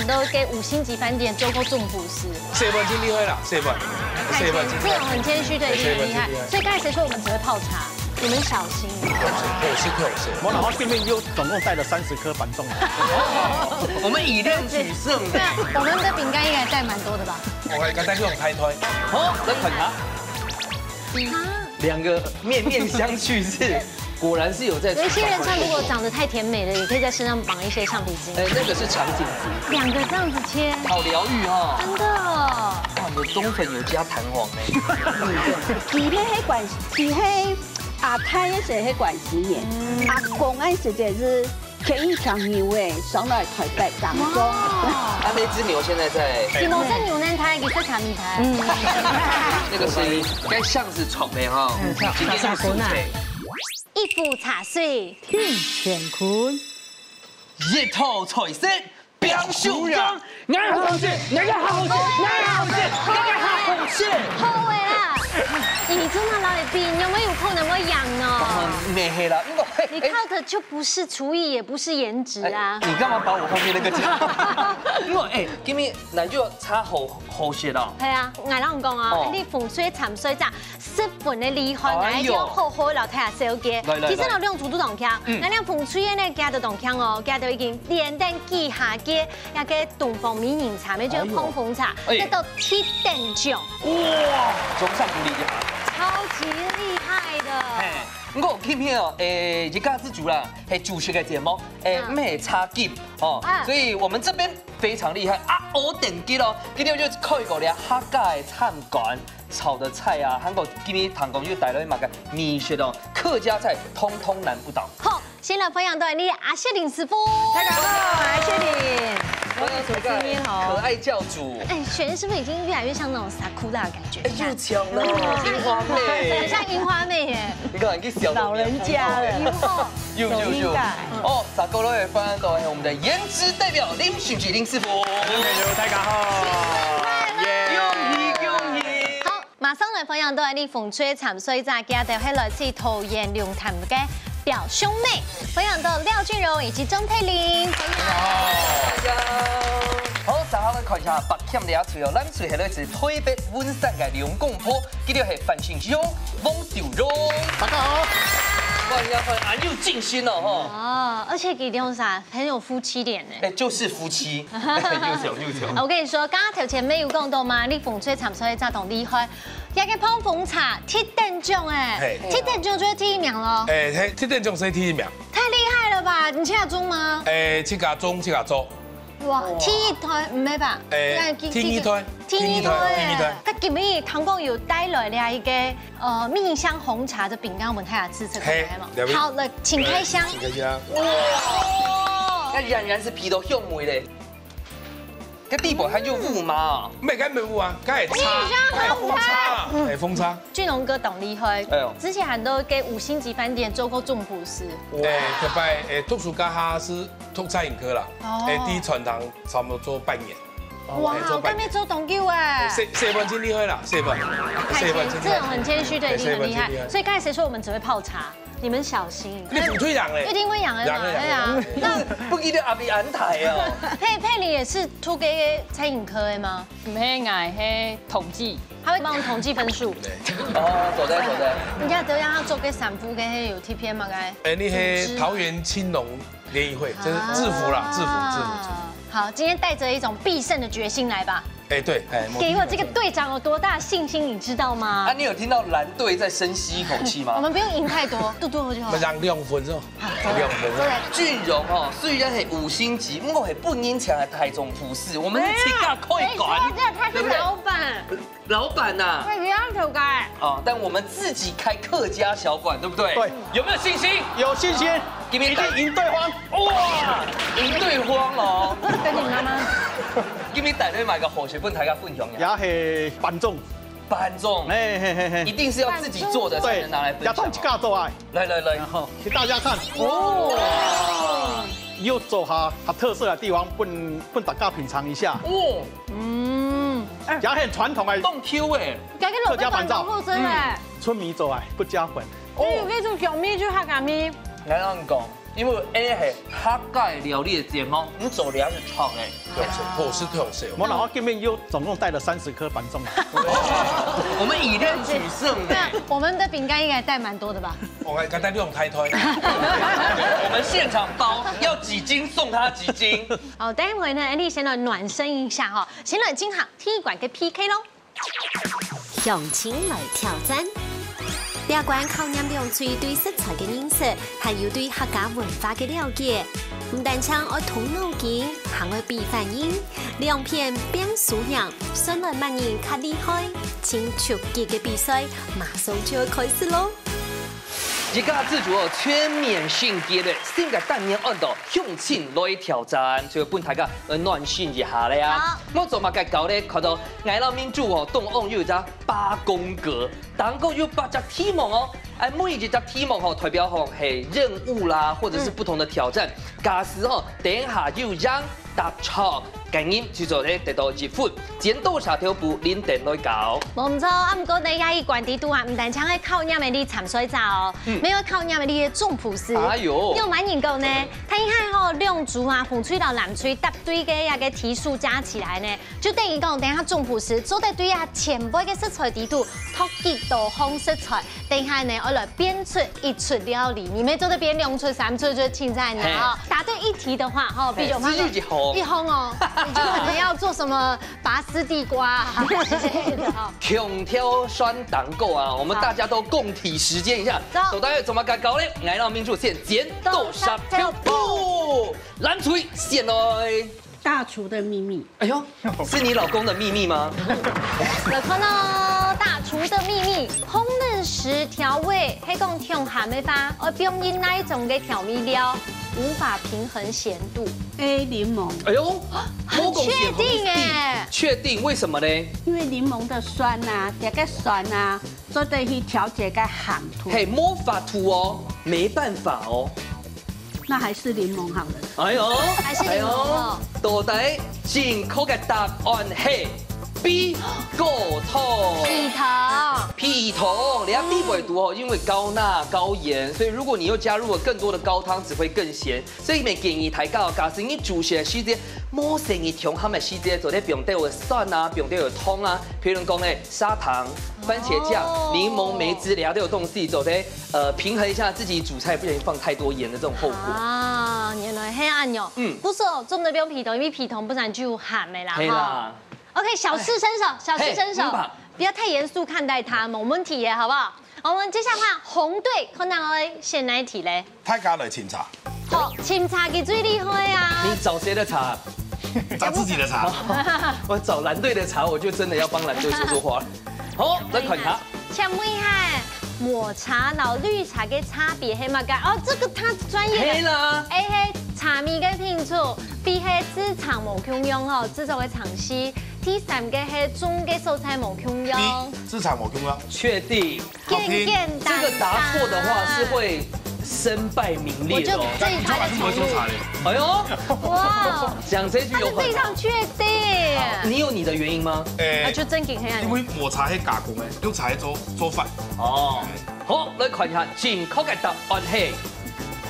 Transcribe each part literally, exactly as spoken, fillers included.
都给五星级饭店做过总厨师。四分真厲害啦，四分，四分真厲害。这种很谦虚的一定很厉害。四分真厉害。所以刚才谁说我们只会泡茶？你们小心。好吃，好吃。我然后顺便又总共带了三十颗板粽来。我们以量取胜。那我们的饼干应该带蛮多的吧？我还刚才用开推，好，来看它。两个面面相觑是，果然是有在。有一些人他如果长得太甜美了，也可以在身上绑一些橡皮筋。哎，那个是场景服，两个这样子切，好疗愈哦。真的。哇，有冬粉有加弹簧呢。其实迄款，其实阿太也是迄款经验，阿公安时节是可以上牛诶，上来台北打工。啊，那只牛现在在，你们在牛奶台，你在茶米台。那个是该像是虫的哈，今天是素菜。一壶茶水，乾坤。一道菜色，表兄长，俺好食，俺个好食，俺好食，俺个好食。好诶啦！你真的来比，你有没有可能会养呢？没黑啦，因为你靠的就不是厨艺，也不是颜值啊。你干嘛把我后面那个讲？因为哎，今天来就差好好些了。对啊，我跟你讲啊哦，你风水参水长，十分的厉害，哎呦来就好好老太太小姐。来来其实呢，两组都当强，那两风水呢，加的当强哦，加的已经连等几下个，那个东方美人茶，没就碰风茶，哎这都七等奖，哇，总算不厉害。超级厉害的。嘿，不过今天哦，诶，一家之主啦，嘿，主持个节目，诶，嗯没差劲哦啊，所以我们这边非常厉害啊，我等级咯，今天就可以讲了客家的餐馆、炒的菜啊，还有今天堂公又带了一个美食哦，客家菜通通难不倒。好，先来分享到你阿谢林师傅。大家好，我是谢林，我是主持人可好。爱教主，哎，雪人是不是已经越来越像那种 Sakura 的感觉？哎，又巧了，樱花妹，很像樱花妹耶。你看你小老人家了。又又又走音带，哦，打勾了也翻到我们的颜值代表林俊杰林师傅，大家好，耶！恭喜恭喜！好，马上来分享到你风吹惨水炸家的，还来自桃园龙潭的表兄妹，分享到廖俊荣以及钟佩玲。大家好。好，大家来看一下，白欠的除了蓝水，还有一只推北温山的龙公坡，今天是范新雄、翁九荣。大家好，欢迎欢迎，啊，又尽心了哈。哦，而且给刘啥很有夫妻脸呢。哎，就是夫妻，又巧又巧。我跟你说，刚刚头前没有讲到吗？你风吹惨水炸当厉害，那个碰风茶，七等奖哎嘿，七等奖就是第一名了，哎，嘿，七等奖是第一名，太厉害了吧？你七点钟吗？哎，七点钟，七点钟，哇，第一台没吧？哎，第一台，第一台，第一台，他今日堂公有带来了一个呃蜜香红茶的饼干，我们看下吃吃看嘿嘛。了解好了，请开箱。请开箱。那冉冉是皮都香味嘞，跟地板还有雾吗？没，该没有啊，该也差，你这样该也不差啊，哎，风差，俊龙哥当厉害，哎呦之前很多给五星级饭店做过总厨师，哎，这摆哎，读书刚好是读餐饮科啦，哦哎，第一餐堂差不多做半年，哇哎，做半年我刚才做董给哎，谢谢万金厉害啦，谢万，太谦谢万金这种很谦虚的一定很厉害谢万金厉，害。所以刚才谁说我们只会泡茶？你们小心，你不退让嘞一，定会养的嘛，养的对啊。那不记得阿比安台哦。佩佩你也是读给餐饮科的吗？毋系，我系统计。他会帮我们统计分数。哦，走在走在。人家都让他做个sản婦跟有 T P M 嘛，该。哎，那些桃园青农联谊会，这是制服啦，制服制服。啊。好，今天带着一种必胜的决心来吧。哎，对，哎，给我这个队长有多大信心，你知道吗啊，？你有听到蓝队在深吸一口气吗？我们不用赢太多，多多就好我们。让两分钟，两分钟。俊荣哦，虽然是五星级，不过是不能抢的台中服饰，我们是自家开馆，哎，这他是老板，老板呐、我也不要求改。哦，但我们自己开客家小馆，对不对？对，有没有信心？有信心，给你一定赢对方。哇，赢对方了哦！跟你妈妈，给你带队买个好食分大家分享呀。也系板粽，板粽，嘿嘿嘿嘿，一定是要自己做的才能拿来分享哦。也当自家做啊。来来来，然后给大家看，哦，又做下它特色的地方，分分大家品尝一下，哦，嗯，也很传统的冻 Q 哎，改个老板板好吃哎，春米做啊，不加粉。哎，有那种小米就哈嘎米，来让你讲，因為這係客家料理个節目，你做料理係錯个。對，是，好食，對，好食。我老爸今天又總共帶了三十顆板粽來。我們以量取勝呢。那我們的餅乾應該帶蠻多的吧？我還剛帶兩袋袋。我們現場包，要幾斤送他幾斤。好，等一會呢，Andy先來暖身一下哈，先來進行第一關个P K咯。 鄉親來挑戰。這關考驗兩隊對食材个認識，還有對客家文化个了解。毋單淨愛動腦筋，還愛比反應，兩片拚輸贏，算來麼人較厲害。盡刺激个比賽，馬上就愛開始咯！一家之煮哦，全面性別个性格單元安到鄉親來挑戰，就分大家來暖身一下咧啊！好。莫做麼个搞咧，看到 𠊎摎明珠哦，中央有一隻八宮格，頂高有八隻題目哦。哎，每一隻題目吼，代表吼係任務啦，或者是不同的挑戰。假使吼，等一下有贏答著，該人就做得得到一分。剪刀石頭布，輪等來搞。無毋著，啊，毋過呢，這一關底肚啊，毋單淨係考驗个你參賽者哦，嗯。還愛考驗个你个總鋪師。哎喲。有麼人講呢？大概吼，兩組啊，紅隊摎藍隊答對个這個題數加起來呢， 就等於講，等下總鋪師做得對啊全部个食材底肚擇幾多項食材，等下呢，愛來變出一出料理。你乜做得變兩出、三出，就凊彩你哦。答對一題的話，吼，比如講，哎，失去一項。一項哦，你就可能要做什麼拔絲地瓜啊之類的哈。強挑選頂高啊，我們大家都共體時艱一下。走。到底愛做麼个搞咧？來，摎明珠先剪刀石頭布，藍隊先來。 大廚的秘密。哎喲，是你老公的秘密嗎？來看哦，大廚的秘密，烘焙時調味，係講調鹹个話，愛放入哪一種个調味料，無法平衡鹹度？A，檸檬。哎喲，很確定哎。確定，為什麼呢？因為檸檬的酸啊，這個酸啊，做得去調節該鹹度。嘿，無法度哦，沒辦法哦。 那還是檸檬好了。哎喲，還是檸檬哦。哎喲，到底正確个答案係B，高湯。B湯。B湯，你看B會多哦，因為高鈉、高鹽，所以如果你又加入了更多的高湯，只會更鹹。所以乜建議大家哦，假使你煮食个時節，無細義調鹹个時節，做得放兜仔酸啊，放兜仔湯啊，譬如講呢，砂糖、 番茄醬、哦。檸檬、梅子，這兜東西做得，呃，平衡一下自己煮菜不小心放太多鹽的這種後果。啊，原來係恁樣。嗯。毋過做毋得放B湯，因為B湯本身就有鹹个啦，係啦。吼。OK，小試身手，小試身手，嘿，嗯吧。不要太嚴肅看待它，無問題个，好不好？我們接下來換紅隊，看佢愛選哪一題咧？ 大家來斟茶。好，斟茶佢最厲害啊。你找誰的茶？找自己的茶。我找藍隊的茶，我就真的要幫藍隊說說話了。好，來看一下。請問一下，抹茶摎綠茶个差別係麼个？哦，這個他專業的。係啦。A係茶味个品種，B係製程無共樣吼，製作个程序，第三個係種个所在無共樣。B，製程無共樣。確定。 簡簡單單。這個答錯的話是會身敗名裂的哦。我就這一趴的才入。哎喲，哇，講這句有很好。他是非常確定。你有你的原因嗎？誒，啊，就正經黑暗。因為抹茶係加工个，綠茶係做，做飯。哦，好，來看一下正確个答案係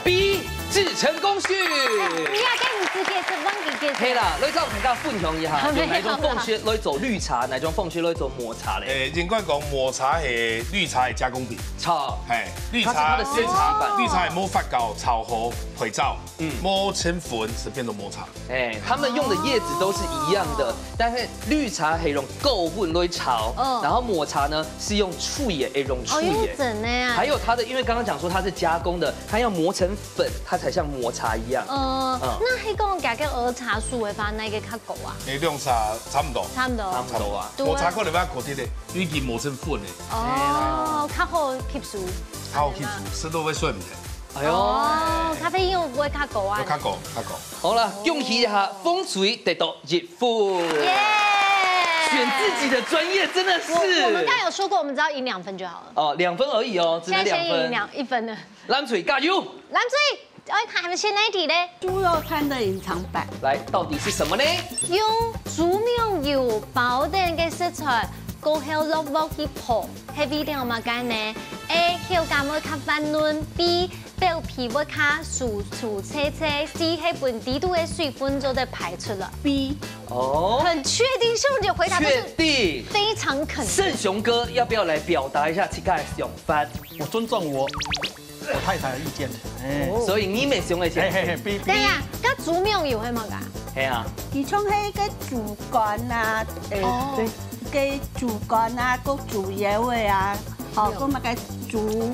B，製程工序。哎，你也跟你直接是忘記介紹。係啦，來，讓大家分享一下，有哪種方式來做綠茶，哪種方式來做抹茶咧？ 誒，應該講抹茶係綠茶个加工品。茶，嘿，綠茶，它是它的升級版。綠茶，綠茶係無發酵、炒好、焙燥，嗯。磨成粉，是變成抹茶。哎，他們用的葉子都是一樣的，哦。但是綠茶係用高溫來炒，嗯。然後抹茶呢是用炊个，係用炊个。哦，用蒸个啊。還有它的，因為剛剛講說它是加工的，它要磨成粉，它才像抹茶一樣。嗯，嗯。那係講加个兒茶素个話，哪個較高啊？誒，兩茶差不多。差不多。差不多啊。對啊。抹茶可能較高啲咧。 因為佢磨成粉个。哦，較好吸收。較好吸收，食到會睡毋着。哎喲。哦，咖啡因會較高啊。會較高，較高。好了，恭喜一下，紅隊得到一分。耶！選自己的專業真的是。我，我們剛才有說過，我們只要贏兩分就好了。哦，兩分而已哦，只能兩分。現在先贏兩，一分了。藍隊加油！藍隊！ 哎，還有選哪題咧？豬肉湯的隱藏版。來，到底是什麼呢？用豬肉油包等个食材，過後落鑊去烰，係為了麼个呢 A，口感會較滑嫩；B，表皮會較酥酥脆脆；C，係分裡肚个水分做得排出來。B。哦，很確定，秀文姐回答都是確定。非常肯定。勝雄哥要不要來表達一下自家个想法？我尊重我我太太的意見。哎，所以你也想个是，嘿嘿嘿，B，B。等一下，該豬肉有係麼个？係啊，佢像係个豬肝啊，誒，哦，个豬肝啊，个豬腰仔啊，哦，个麼个豬，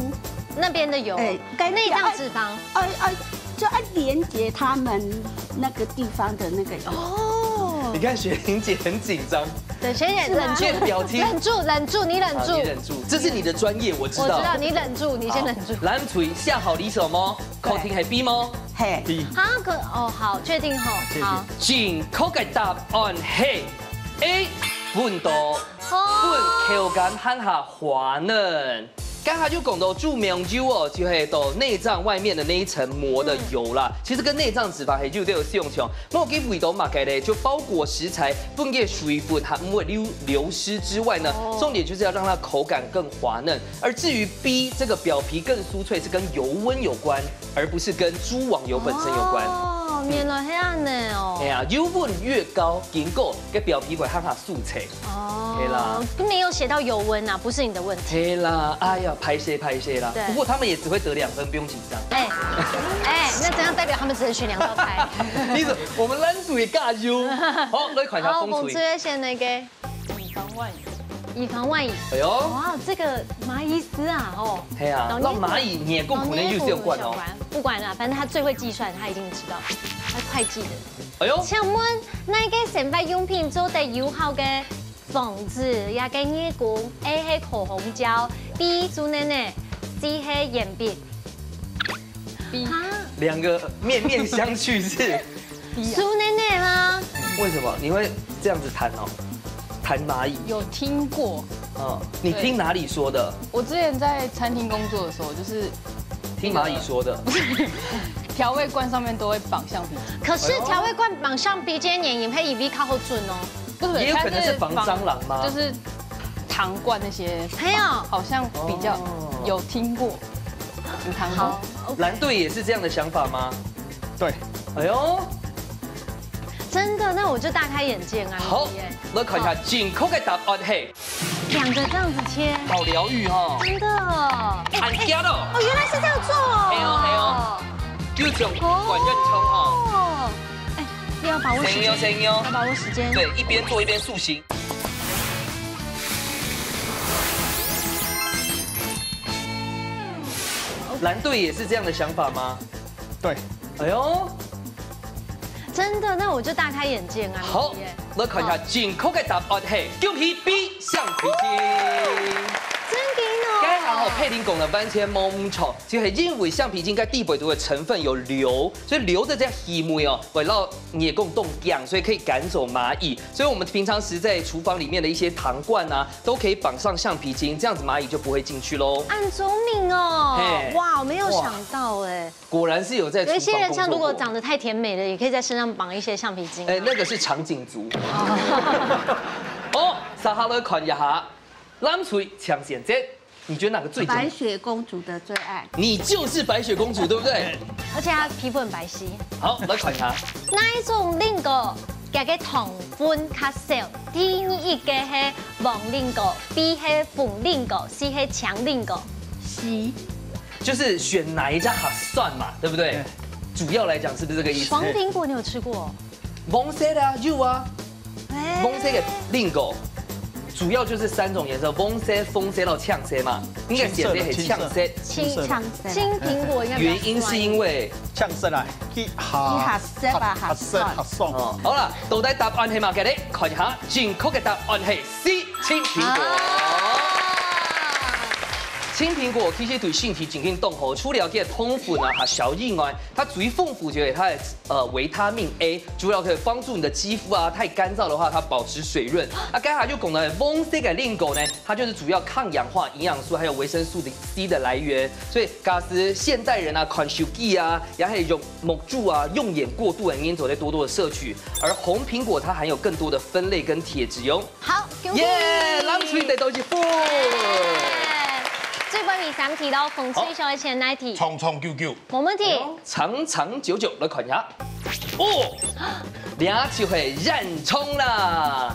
那邊的油，哎，該內臟脂肪。哎哎，就要連接他們那個地方的那個油。哦，你看雪玲姐很緊張，對，雪玲姐忍住，是嗎？表情，忍住，忍住，你忍住，好，你忍住，這是你的專業，我知道。我知道，你忍住，你先忍住。好，藍隊下好離手嗎？對。確定係B嗎？嘿，B。啊，可，哦，好，確定吼，確定。好。正確个答案係A，溫度，哦。分口感還較滑嫩。剛才就講到豬肉油哦，就係到內臟外面的那一層膜的油啦。其實跟內臟脂肪係有點相像，不過佢為到麼个咧，就包裹食材，分佢水分它不會流流失之外呢，哦。重點就是要讓它口感更滑嫩。而至於 B 這個表皮更酥脆是跟油溫有關，而不是跟豬網油本身有關。哦，原來係恁呢哦。哎呀，油溫越高，經過个表皮會較酥脆。哦，係啦。沒有寫到油溫啊，不是你的問題。係啦，哎呀，歹勢歹勢啦。對。不過他們也只會得兩分，不用緊張。哎，哎，那怎樣代表他們只能選兩道菜？你怎，我們藍隊加油。好，來看一下好，紅隊。紅隊選哪個？以防萬一。以防萬一。哎喲。哇，這個螞蟻絲啊，哦。係啊，老年虎，那螞蟻，你也夠苦，那又是有關哦。老年虎有相關，不管了，反正他最會計算，他一定知道，他會計的。哎喲。請問，哪個生活用品做得有效个防止這個耳公？A係口紅膠，B樹奶奶，C係鉛筆。B。啊？兩個面面相覷是？B啊。樹奶奶嗎？為什麼你會這樣子彈哦？彈螞蟻？有聽過。嗯，你聽哪裡說的？我之前在餐廳工作的時候，就是聽螞蟻說的。調味罐上面都會綁橡皮筋。可是調味罐綁橡皮筋，你也可以比較好準哦。不是，也有可能是防它是防蟑螂嗎？就是糖罐那些，沒有。好像比較哦。有聽過，有聽過。好，OK。藍隊也是這樣的想法嗎？對。哎喲。真的，那我就大開眼界啊！好，你耶。來看一下，好。正確个答案係。兩個這樣子切。好療癒哦。真的。哎，很香哦。哎，哦，原來是這樣做哦。係哦，係哦。就像管院長哈。哦。哎，你要把握時間。生哦，生哦。要把握時間。對，一邊做一邊塑形。藍隊也是這樣的想法嗎？對。哎喲。真的，那我就大開眼界啊！好，你耶。來看一下，好。正確个答案係，恭喜B，橡皮筋。真緊哦！該下吼，佩玲講了完全無毋著，就係因為橡皮筋該底背肚个成分有硫，所以硫這隻氣味哦，會讓你講凍僵，所以可以趕走螞蟻。所以我們平常時在廚房裡面的一些糖罐啊，都可以綁上橡皮筋，這樣子螞蟻就不會進去嘍。恁聰明哦！嘿。哇，沒有想到哎。哇。 果然是有在廚房工作過。有一些人像如果長得太甜美的，也可以在身上綁一些橡皮筋啊。哎，那個是長頸族。哦，接下來看一下，藍隊請選擇，你覺得哪個最經典？白雪公主的最愛。你就是白雪公主，對不對？而且她皮膚很白皙。好，來看一下。哪一種蘋果，佢个糖分較少？第一個係黃蘋果，B係紅蘋果，C係青蘋果。C。 就是選哪一家較酸嘛，對不對？對。主要來講是不是這個意思？黃蘋果你有吃過？黃色的啊，有啊。哎。黃色的蘋果，主要就是三種顏色，黃色、紅色到青色嘛，應該選擇是青色。青色的，青色。青，青蘋果應該比較酸一點。原因是因為青色啦，佢較，佢較澀啊，較，較酸。較酸。哦，好啦，到底答案係麼个咧？看一下，正確个答案係 C，青蘋果。啊。青蘋果其實對身體真經當好，除了佢个糖分啊，還少以外，它最豐富就係它的，呃，維他命A，主要可以幫助你的肌膚啊，太乾燥的話，它保持水潤。啊，剛才就講到黃色个蘋果呢，它就是主要抗氧化營養素還有維生素的C的來源。所以，假使現代人啊，看手機啊，也可以用目珠啊，用眼過度的因素，再多多的攝取。而紅蘋果它含有更多的酚類跟鐵質喲。 好，恭喜！耶，藍隊得到一分。耶，最關鍵第三題咯，風吹上个前哪題？長長久久。無問題。長長久久來看一下。哦，這就係煙囪啦。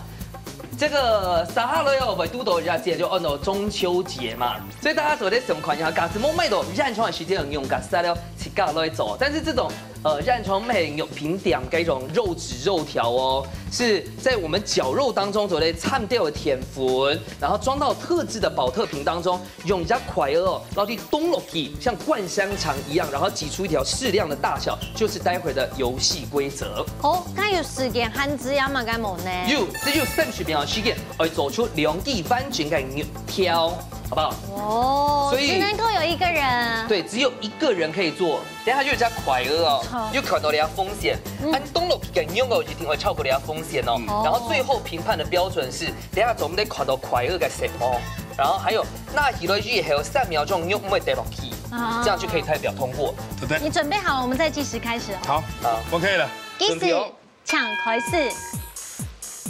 這個接下來哦，會堵到一下節就安到中秋節嘛，所以大家做得想看一下，假使無買到煙囪个時間，用个材料自家來做。但是這種呃煙囪毋係肉品店該種肉質肉條哦，是在我們絞肉當中做得摻掉的甜粉，然後裝到特製的保特瓶當中， 用一隻筷仔哦，然後去動落去，像灌香腸一樣，然後擠出一條適量的大小，就是待會的遊戲規則。哦，該有時間限制啊嘛，該無呢？有，這就三十秒時間，愛做出兩支完整个肉條，好不好？哦，所以只能夠有一個人。對，只有一個人可以做。等一下就有一隻筷仔哦，好。又看到這風扇，嗯。恁動落去个肉哦，一定會超過這風扇哦。嗯。然後最後評判的標準是，等一下總得看到筷仔个色哦。 然後還有，拿起來以後三秒鐘肉毋會跌落去，啊。這樣就可以代表通過。對不對？你準備好了，我們再計時開始哦。好，好。OK了。計時，準備哦。請開始。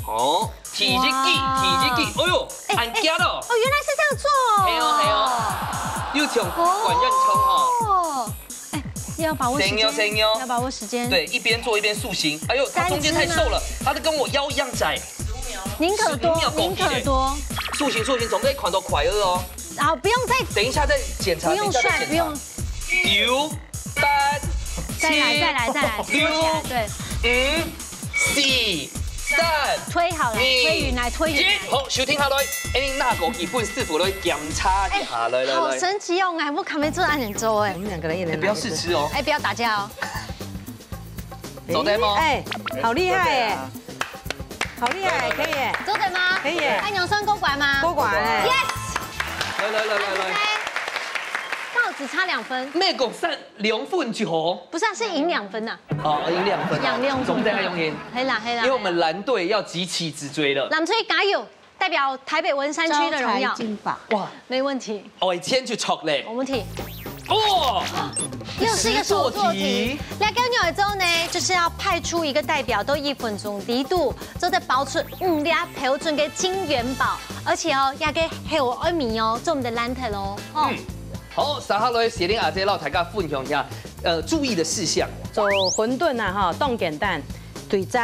好，第一支，哇。第一支，哎喲，哎，恁遽哦。哎，哦，原來是這樣做哦。係哦，係哦，又像灌煙囪哦。哦。 哎，要把握時間，先哦，先哦。要把握時間。對，一邊做一邊塑形。哎喲，它中間太瘦了，三支嗎？它都跟我腰一樣窄。寧可多，十五秒夠力嘞。寧可多。塑形，塑形，總可以看到筷仔哦。好，不用再，等一下再檢查，不用帥，等一下再檢查。不用。九、八、再來，七、再來，再來，六、對。五、四、三、推好了，二、推勻來，推勻來。一。好，收聽下來，哎，拿過去分師傅來檢查一下，哎，來，來，來。好神奇哦，𠊎無看過恁樣做哎。我們兩個人也能拿一支。哎，不要試吃哦。哎，不要打架哦。做得嗎？哎，好厲害哎，好厲害，可以哎，做得嗎？可以哎。哎，你有算過關嗎？過關哎。Yes。來，來，來，來，來。OK。剛好只差兩分。美國三 兩分就好。不是啊，是贏兩分吶。哦，贏兩分啊。贏兩分啊。總得要用贏。係啦，係啦，因為我們藍隊要急起直追了。藍隊加油，代表台北文山區的榮耀。招財進寶。哇。沒問題。哦，一千就出嘞。沒問題。哦，又是一個手作題。手作題。來，跟你來做呢，就是要派出一個代表，都一分鐘裡肚，做得包出五粒標準的金元寶，而且哦，這個還有二米哦，做我們的藍隊哦。哦。嗯。 好，接下來雪玲阿姐摎大家分享一下，呃，注意的事項。做餛飩啊，吼，當簡單，對折，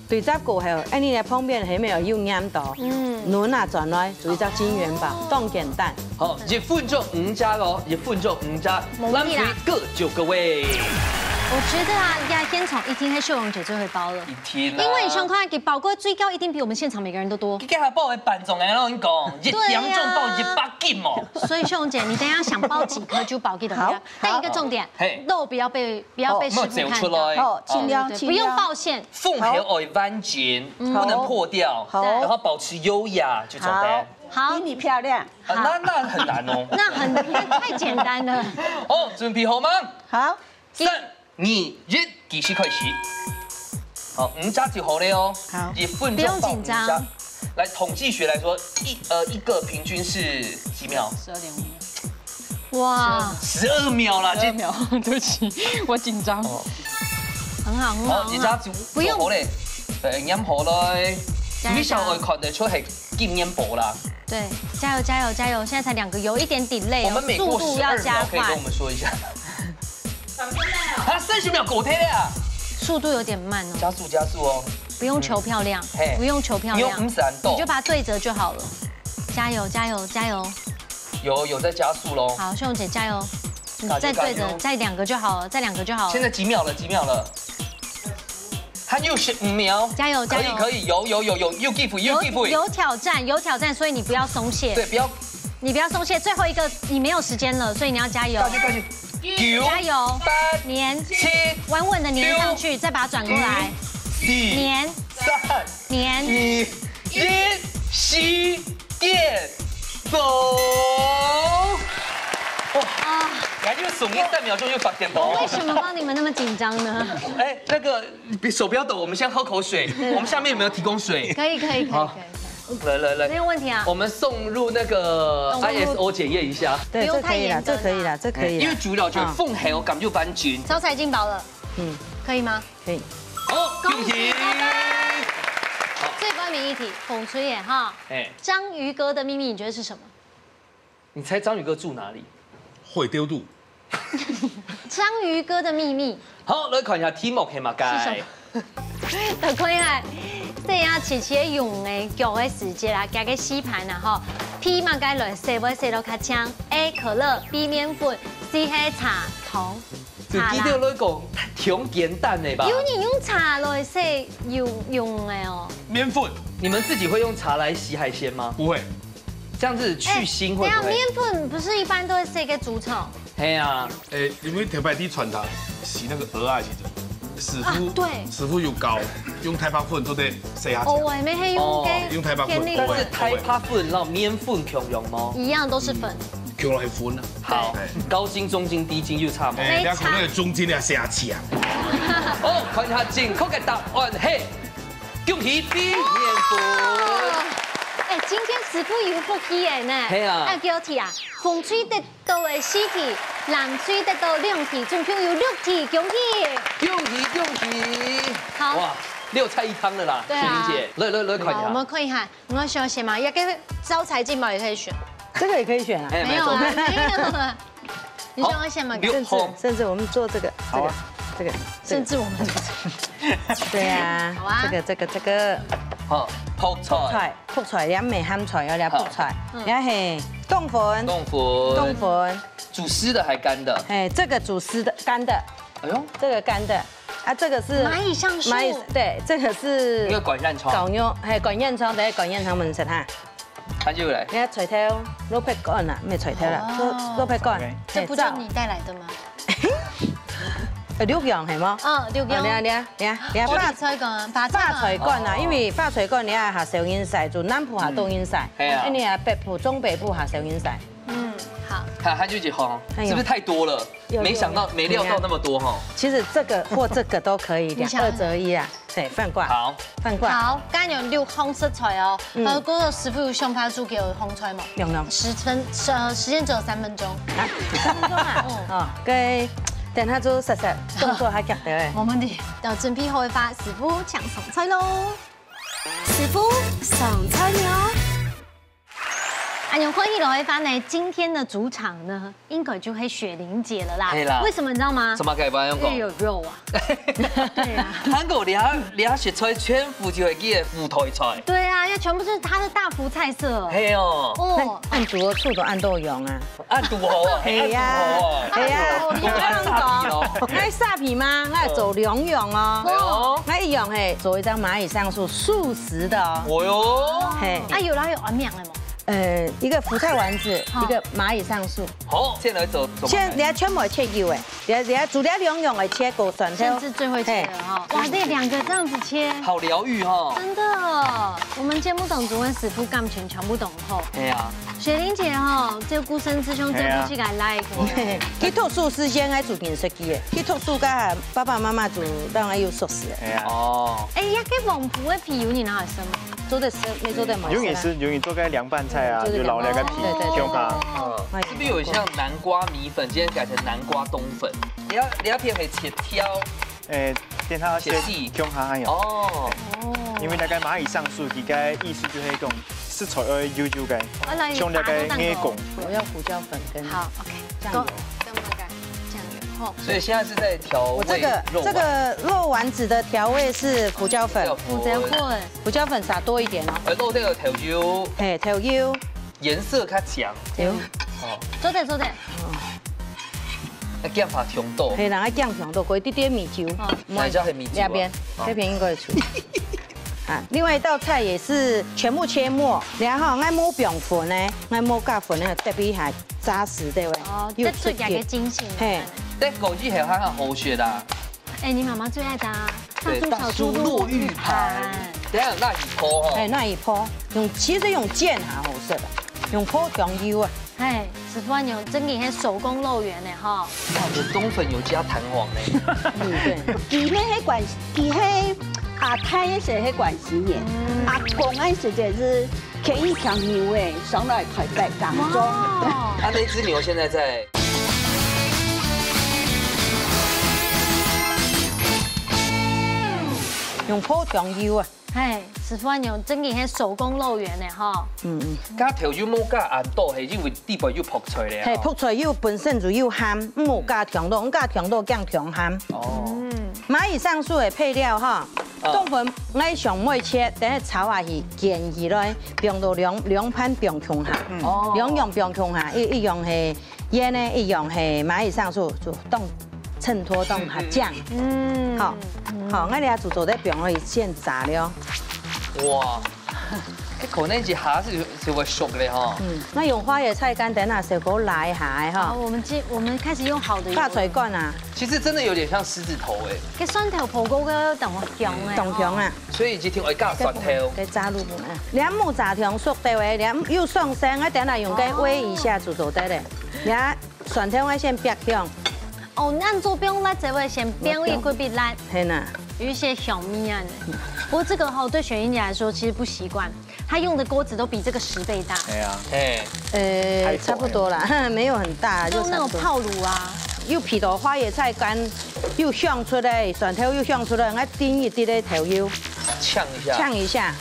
對折過後，恁呢个旁邊係無有黏到？嗯。輪啊轉來，做一隻金元寶，哦。當簡單。好，一分鐘五隻哦，一分鐘五隻，無問題啦。藍隊各就各位。我覺得啊，應該現場一定係秀榮姐最會包了。一定啦。因為你想看，佢包過最高一定比我們現場每個人都多。佢這下包个半重，𠊎摎你講，一點鐘包一百斤哦。對啊。所以秀榮姐，你等一下想包幾顆就包幾多顆。好。但一個重點，好。嘿。肉不要被，不要被師傅看到。哦，莫走出來。好，盡量，對，對，對，盡量。不用爆線。封口愛完整，嗯。不能破掉，好。然後保持優雅就做得。好。好。比你漂亮。啊，那，那很難哦。那很，那太簡單了。哦，準備好嗎？好。三、 二、一，計時開始。好，五隻就好了哦。好。一分鐘包五隻。不用緊張。來，統計學來說，一，呃，一個平均是幾秒？十二點五秒。哇。十二秒啦，十二秒，對不起，我緊張。哦。很好，很好，好，很好。一隻就，不用。做好嘞。對，黏好嘞。加油，你想要看得出係緊黏寶啦。對，加油，加油，加油！現在才兩個，有一點 delay 哦，我們每過十二秒可以跟我們說一下。速度要加快。 啊，三十秒過忒了啊！速度有點慢哦。加速，加速哦。不用求漂亮，嗯。嘿。不用求漂亮，你用五十按度。你就把它對折就好了。加油，加油，加油！有，有在加速咯。好，秀荣姐加油！你再对折，加油，加油。再两个就好了，再两个就好了。现在几秒了？几秒了？还有十五秒。加油，加油！可以，可以，有，有，有，有，有机会，有机会。有挑战，有挑战，所以你不要松懈。对，不要。你不要松懈，最后一个你没有时间了，所以你要加油。加油，加油。九，加油，八，黏，七，稳稳地黏上去，六，再把它转过来。五，四，黏，三，黏。二，一，时间到。哇，啊。你看，就松懈三秒钟就发现到。我为什么帮你们那么紧张呢？哎，那个，别，手不要抖，我们先喝口水。对。我们下面有没有提供水？可以，可以，可以，好。可以。来，来，来。没有问题啊。我们送入那个送入I S O检验一下。对，不用太严格啦。这可以啦，这可以啦，这可以啦。因为主要就是啊。封口感觉完全。招财进宝了。嗯。可以吗？可以。好，恭喜！恭喜大家！好。最后一题，风吹耶哈。哎。章鱼哥的秘密，你觉得是什么？你猜章魚哥住哪裡？火丟肚。章魚哥的秘密。好，來看一下題目係麼个。係什麼？等一下，這要琪琪用个腳个時節啦，加个示範啦吼。P麼个來洗會洗到較淨？A可樂，B麵粉，C係茶糖。就記得來講，挺簡單的吧？有人用茶來洗游泳个哦。麵粉。你們自己會用茶來洗海鮮嗎？不會。這樣子去腥會不會？等下麵粉不是一般都會洗个豬腸？係啊，誒，因為頭擺在餐廳洗那個蚵仔時陣，師傅啊對師傅有教，用太白粉做得洗下去。哦，我也沒黑用哦个，用太白粉天哪不會但是太白粉摎麵粉共樣嗎？一樣都是粉。用來粉啊。好哎，高筋、中筋、低筋又差嗎？哎，沒差人家可能有中筋的下去啊。哦，看一下正確个答案係，恭喜B麵粉。哎，今天師傅有福氣个呢。係啊哎，幾題啊？紅隊得到个四題，藍隊得到兩題，總共有六題，恭喜！恭喜恭喜！好哇，六菜一湯了啦，對啊雪玲姐，來來來，看一好，我下。們看一下，我想選嘛，要跟招財進寶也可以選。这个也可以选啊。哎，没有啊，沒錯。没有啊。你喜歡選哪个？好甚至甚至我们做这个，这个这个，甚至我们对啊，好啊这个这个这个好，泡菜。泡菜，泡菜，也毋係鹹菜哦，也泡菜，也係冬粉，冬粉。冬粉，煮濕的還乾的？哎，这个煮湿的干的，哎呦，这个干的，啊，这个是蚂蚁上树蚂蚁，对，这个是一个管线窗。狗肉，嘿，管线窗，等下管线窗门神哈。它就來。你看菜头，蘿蔔乾啊，没菜头啦，哦蘿蘿蔔乾，这不就是你带来的吗？呃，六样系吗？嗯，六样。啊，你啊你啊你啊你啊，我白比菜干，白菜白菜干。乾啊，因为白菜乾你啊下少人食，就南部下多人食，係啊哎，你啊北部中北部下少人食。嗯，好。它它就結紅，哎呦是不是太多了？有沒想到沒料到那麼多哈。其实这个或这个都可以，你想二择一啊，对，放过，好，放过。好，刚刚有六項食材哦，嗯呃，哥哥師傅有想法煮幾項菜嘛？用用。十分，呃，時間只有三分鐘。啊，三分鐘啊？嗯哦，該等下就煞煞，動作還遽得誒。無問題，要準備好个話，師傅請上菜咯。師傅上菜了。哎呦，歡喜來个話呢，今天的主場呢，應該就係雪玲姐了啦。係啦為什麼你知道嗎？什麼改版用講？因為有肉啊。對啊。韓國這這食材全部就係佢个副菜菜。對啊，因為全部是她的大福菜色。係哦，哦，恁煮个醋都恁多樣啊。恁堵好啊，係啊恁堵好啊，係啊恁堵好啊。該沙皮嘛，該做兩樣哦。哎呦該一樣係做一張螞蟻上樹素食的哦。哦喲，嘿，啊，有啦有安名了嗎？呃，一個福菜丸子，好一個螞蟻上樹。好，先來做，做切，你要全部切幼誒，你要你要煮了兩樣誒，切過蒜頭。甚至最會切的哈。哇，這兩個這樣子切，好療癒哈。真的，我們節目當中的師傅感情全部都很好。係啊，雪玲姐哈，這顧身師兄，這不去給她like。嘿，去讀書時間還做緊設計誒，去讀書該爸爸媽媽就當然有熟識誒。哎呀，哦，哎呀，該黃瓠个皮有你拿來生嗎？做得食，沒做得買。有人是有人做个涼拌菜啊，就是有老那个皮涼拌菜對對對香哈。嗯，是不是有像南瓜米粉，今天改成南瓜冬粉？你要你要片可以切挑，哎，等下切切細香哈有。哦，因為那個螞蟻上樹，佢个意思就係講食材愛幼幼个，我來像那個打個蛋糕硬梗。我要胡椒粉跟好，OK，醬油夠，這麼个醬油吼。所以現在是在調味我這個肉丸這個肉丸子的調味是胡椒粉，調胡椒粉，胡椒粉撒多一點哦。呃，肉這個調油嘿，調油，顏色較強，油，哦，做得做得。那減法強度，嘿，然後醬香都過一點點米酒，哦那一下很米酒啊那邊哦這邊應該有。啊，另外一道菜也是全部切末，然後愛無放粉呢，愛無加粉呢，特別還扎實對不對？哦，又這最加个精神。嘿，但枸杞還還好學的啊，哎，你媽媽最愛的啊，大對，樹小大樹落玉盤，等一下有那一波哈哎，，那一波用，其實用煎還好食的，用烰調油啊。哎，師傅啊，你有真个係手工肉圓呢哈。哇，這冬粉有加蛋黃呢，嗯，對。佢呢，迄關，佢係阿太，係迄關係嘅。阿公嗰時就係牽一條牛誒，上來台北工作。哦，啊，那隻牛現在在用烰調油啊，嘿，師傅恁樣，真个係手工樂園呢吼。嗯嗯。加豆油無加恁多，係因為底背有覆菜咧。嘿，覆菜油本身就有鹹，毋好加忒多，加忒多驚忒鹹。哦。嗯。螞蟻上樹个配料吼，哦。冬粉𠊎上尾切，等下炒下去捲起來，放到兩兩盤放共下，哦。兩樣放共下，一一樣係 煙呢，一樣係螞蟻上樹，就當襯托當下醬。嗯。好，好，𠊎這下就做得放落去先炸了。哇，這可能一下就就會熟咧吼。嗯，𠊎用花椰菜乾等下小火煸一下个吼。好，我們今我們開始用好的油了。大水罐啊。其實真的有點像獅子頭欸。該蒜頭泡過个當香欸。當香啊。所以一定愛加蒜頭。該炸入去啊，兩目炸香熟的喂，兩又上色，𠊎等下用該煨一下就做得了。 呀，蒜頭愛先煏香。哦，恁樣做不用辣椒味，先煏一个比辣。係吶。有一些香味啊。不過這個吼，對璇依姐來說其實不習慣，她用的鍋子都比這個十倍大。係啊。嘿，呃，太大了。差不多啦，沒有很大，就差不多。用那種泡滷啊。又配到花椰菜乾，又香出來，蒜頭又香出來，𠊎滴一滴个豆油，嗆一下。嗆一下。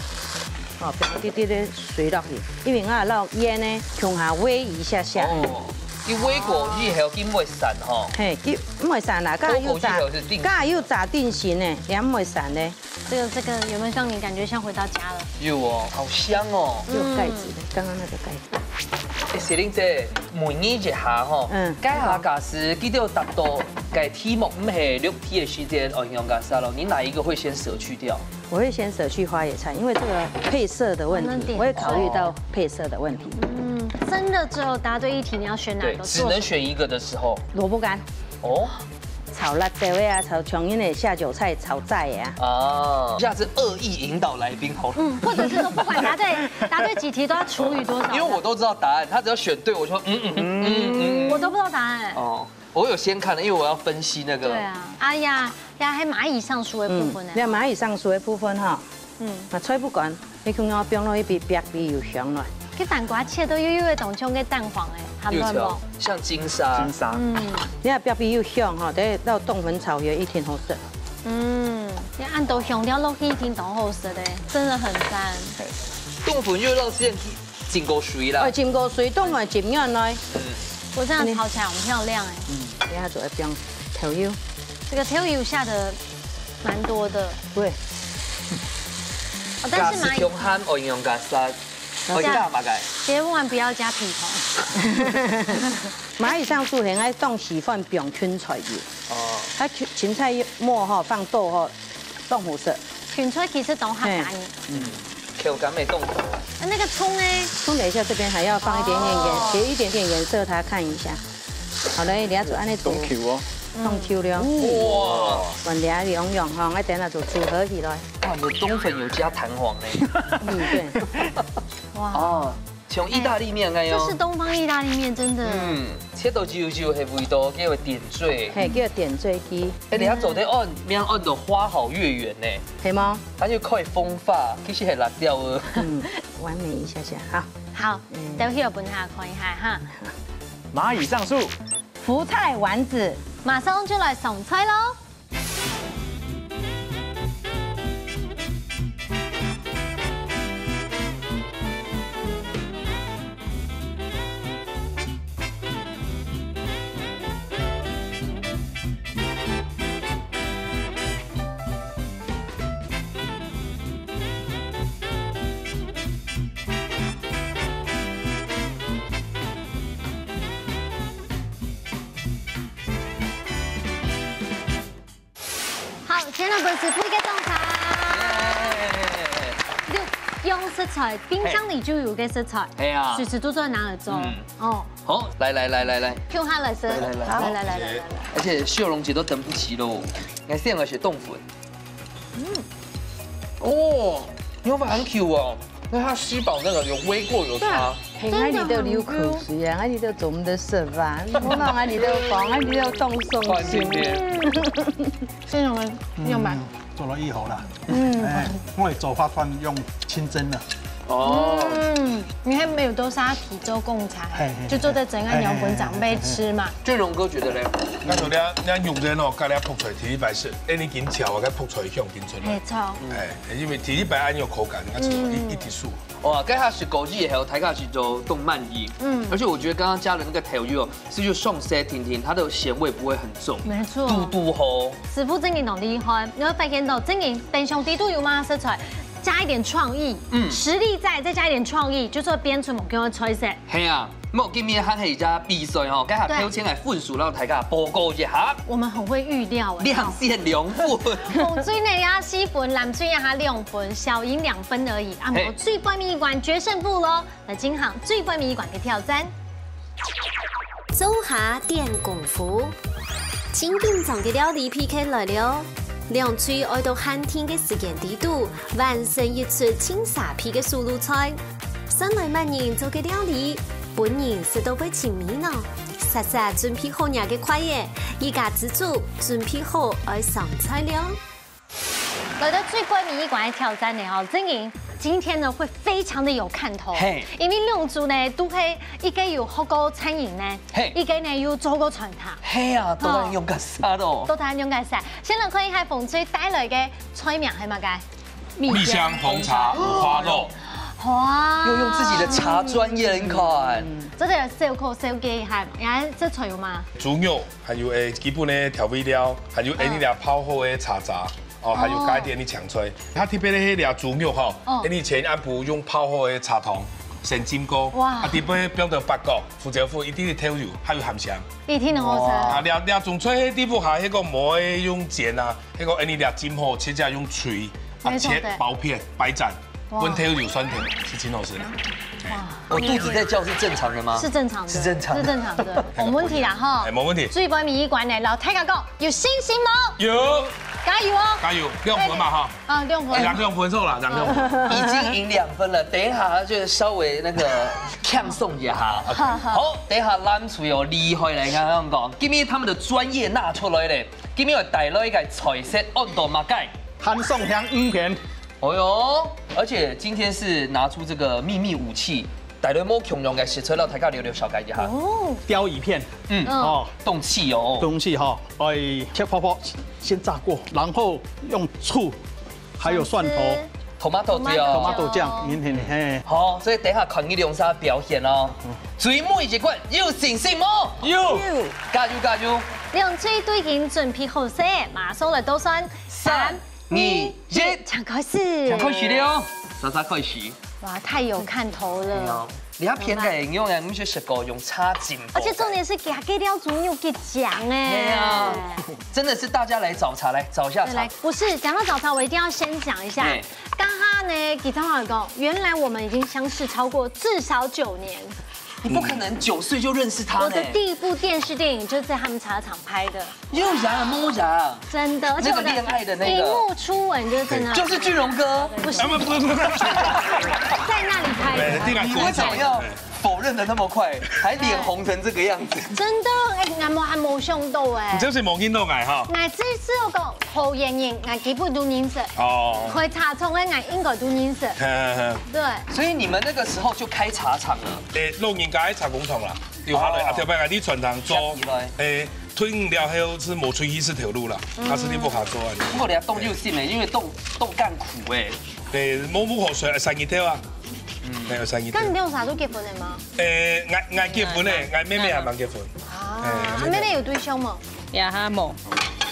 哦，放一滴滴个水落去，因為𠊎落鹽呢，共下煨一下下。哦。 佢煨過以後，佢毋會散吼。嘿，佢毋會散啦，該又炸，煨過以後係定型。該又炸定型呢，也毋會散呢。這個這個有沒有讓你感覺像回到家了？有哦，好香哦。有蓋子的，剛剛那個蓋子。欸，雪玲姐，問你一下吼，嗯。該下假使佢都達到該題目毋係六題个時間，哦，用該啥咯？你哪一個會先捨去掉？ 我會先捨去花椰菜，因為這個配色的問題，哦，那點。我會考慮到配色的問題。嗯，真的只有答對一題，你要選哪個？對，只能選一個的時候。蘿蔔乾。哦。炒辣椒的啊，炒像恁个下酒菜、炒菜的啊。哦，這下是惡意引導來賓，好了。嗯，或者是說不管答對，答對幾題都要除以多少？因為我都知道答案，他只要選對，我就說，嗯，嗯，嗯，嗯，嗯。我都不知道答案。哦。 我有先看了，因為我要分析那個。對啊，哎呀，呀，還螞蟻上樹的部分呢。嗯，那螞蟻上樹的部分哈，嗯。啊，菜不管，你看我放落去比，比，比有香了。該蛋糕切到幼幼个當像个蛋黃欸，還有條，嫩無？像金沙。金沙。嗯。你看比，比有香哈，等到冬粉炒也一定好食。嗯，你恁多香料落去，一定當好食的，真的很讚。嘿，冬粉又到現 浸過水啦。哦，浸過水，當然浸軟來。嗯。我這樣炒起來很漂亮欸。嗯，等下就愛放豆油。這個豆油下得蠻多的。對。哦，但是螞蟻，加少少鹹，哦，用加鹽，哦，加麼个？千萬不要加皮糖。螞蟻上樹很愛當喜歡放芹菜油。哦。佢芹，芹菜末吼，放多吼， 當好食。芹菜其實當合家己。嘿。嗯，口感會當好。啊，那個蔥呢？蔥等一下這邊還要放一點點顏，哦。給一點點顏色他看一下。好嘞，你要做恁樣煮。當Q哦。當Q了。哇。換這兩樣吼，𠊎等下就組合起來。哇，有冬粉有加蛋黃呢。嗯，對。哇。哦， 像義大利麵恁樣。這是東方義大利麵，真的。嗯，切到幼幼个味道，叫做點綴。嘿，叫點綴佢。欸，你還做得按，名按到花好月圓呢。係無？它就可以風化，其實係辣椒哦。嗯，完美一下下，好。好，嗯。等一下分大家看一下哈。螞蟻上樹。福菜丸子。馬上就來上菜囉。 好，今日本師傅个種茶。耶。就用食材，冰箱裡就有个食材，係啊。隨時都做得拿來做。嗯。哦。好，來來來來來。共下來食。來來來。來來來來來來。而且秀蓉姐都等不及嘍，你看現在學冬粉。嗯。哦，牛排很Q哦。 那它吸飽那個有微過有差。對啊，嘿，𠊎這裡都流口水啊，𠊎這裡都做毋得食啊，你莫講𠊎這裡都講，𠊎這裡都凍送去。換一片。先用个，用吧。嗯，做了一口啦。嗯。哎，我也做法算用清蒸的。哦。嗯，你還有多少皮做貢茶，嘿，嘿，就做得整个牛本长辈吃嘛。俊荣哥觉得嘞？那昨天那肉仁哦，加了覆菜，第一排是，哎，你紧巧啊，該覆菜香紧出来。没错，哎，因为第一排安有口感，那是一一滴数。哇，該下是枸杞以後，大家是都動漫一。嗯，而且我觉得刚刚加了那个豆油哦，是就上色甜甜，它的咸味不会很重。没错嘟嘟吼。师傅真的很厉害，你会发现到真的冰箱底肚有嘛食材，加一点创意，嗯，实力在，再加一点创意，就做变出某个菜色。嘿啊，莫今天还係一家比赛哦，該下对標籤來分數，讓大家報告一下。我们很会预料哎。兩線兩分。紅隊呢也四分，藍隊也下兩分，小贏兩分而已。啊，嘿我最背尾一關决胜負咯，來進行最背尾一關的挑戰。做下點功夫。盡緊張个料理P K來了，兩隊愛到限定个時間底肚，完成一出盡沙鼻个手路菜。先來麼人做个料理，分人食到會尋味呢？煞煞準備好若个筷仔，一家之煮準備好愛上菜了。來到最背尾一關的挑戰呢，哦，真的今天呢會非常的有看頭，嘿因為兩組呢都係一個有學過餐飲呢，嘿一個呢有做過餐廳，嘿啊，都在用个啥咯？都談用个啥？先來看一下紅隊帶來个菜名係麼个？蜜香紅茶五花肉，哇，又用自己的茶專業，你看。這个小可小記一下，原來這菜有嗎？豬肉，還有誒基本的調味料，還有誒你倆泡好的茶渣，哦，還有加一點的青菜。它特別的那倈豬肉哈，哦誒你前暗晡用泡好的茶湯先浸過，哇啊，特別放到八角、胡椒粉，一滴的豆油，還有鹹香。一定很好吃。啊，這這種菜，迄底部下迄个無愛用煎啊，迄个誒你倈浸好，切只用碎，啊沒錯切薄片、白斩，哇溫豆油酸甜，係真好食啦。我肚子在叫是正常的嗎？是正常的，是正常的是正常的，無問題啦哈哎，。無問題。最尾尾一關呢，摎大家講，有信心無？有，加油哦！加油，兩分嘛哈。啊，兩分。哎，兩兩分好啦，兩兩分。已經贏兩分了，等一下就稍微那個放鬆一下。好，等一下藍隊哦，厲害了，剛剛講，今天他們的專業拿出來了，今天有帶來一個菜色，安到麼个？韓宋香魚片，哦哟，而且今天是拿出這個秘密武器，帶來無共樣的食材，讓大家略略了解一下。哦，鯛魚片，嗯，哦，動氣哦。東西哈，哎，切泡泡，先炸過，然後用醋，還有蒜頭， tomato 醬。 tomato 醬，黏黏的，嘿。好，所以等一下看你兩儕表現哦。最尾一關有信心無？有，加油加油！兩隊都已經準備好勢，馬上來倒算，三、二、一，請開始，請開始了哦，莎莎開始。哇，太有看頭了。你看片个，你用來，你就食過用茶浸過。而且重點是，佢个料豬肉幾靚哎。對啊，真的是大家來找茬，來找一下茬對來。，不是講到早茶，我一定要先講一下哎。剛剛呢，吉昌老講，原來我們已經相識超過至少九年。你不可能九歲就認識他呢。我的第一部電視電影就是在他們茶廠拍的，又啥摸啥，真的，而且我那個戀愛的那個螢幕初吻就是在那，就是俊榮哥。不是啊不不不不，在那裡拍的。哎，你來鼓掌你為什麼要否認的那麼快，還臉紅成這個樣子？真的，哎，𠊎無還無想到哎你。這是無見到𠊎哈。𠊎這次有講好演員，𠊎基本都認識。哦，開茶廠个，𠊎應該都認識。嘿嘿嘿。對，所以你們那個時候就開茶廠了。誒，老人家个茶工廠啦，留下來，哦啊，特別𠊎佇餐廳做接起來，誒，退伍了後係無出去食頭路啦，啊，係佇屋下做啊。不過人家凍又信了，因為凍凍乾苦哎。誒，無無好水，三日頭啊，沒有三日頭該。你兩儕都結婚了嗎？誒，𠊎𠊎結婚咧，𠊎妹妹還吂結婚。啊，妹妹有對象嗎？呀哈某，